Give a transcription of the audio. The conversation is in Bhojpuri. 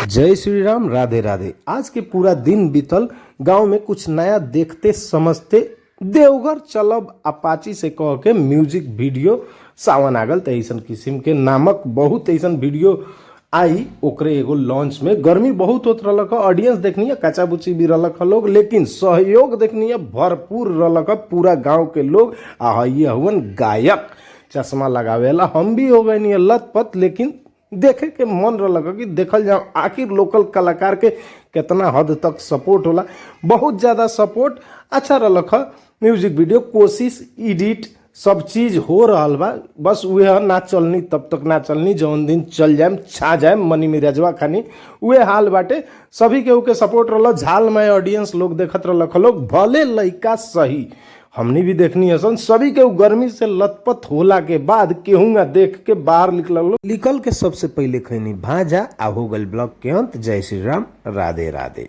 जय श्री राम, राधे राधे। आज के पूरा दिन बीतल गांव में कुछ नया देखते समझते। देवघर चलब अपाची से कह के म्यूजिक वीडियो सावन आगल त ऐसन किस्म के नामक बहुत ऐसन वीडियो आई, ओकरे एगो लॉन्च में गर्मी बहुत होत रहलक। ऑडियंस देखनी है, कच्चा बुची भी रहलक ह लोग, लेकिन सहयोग देखनी है भरपूर रहलक ह पूरा गांव के लोग। आ ये हवन गायक चश्मा लगावेला, हम भी हो गए लतपत, लेकिन देखे के मन रहलक कि देखल जाओ आखिर लोकल कलाकार के कितना हद तक सपोर्ट होला। बहुत ज़्यादा सपोर्ट अच्छा रहलक ह। म्यूजिक वीडियो कोशिश एडिट सब चीज हो रहल बा, बस उहे ना चलनी तब तक ना चलनी, जौन दिन चल जाएम छा जाएम मनी मिरजवा खानी, उहे हाल बाटे। सभी केहू के सपोर्ट रहल, झाल में ऑडियंस लोग देखत रहलक लोग, भले लइका सही हमनी भी देखनी हसन। सभी के गर्मी से लथपथ होला के बाद केहूँगा देख के बाहर निकल निकल के सबसे पहले खैनी भाजा आ हो गल ब्लॉग के अंत। जय श्री राम, राधे राधे।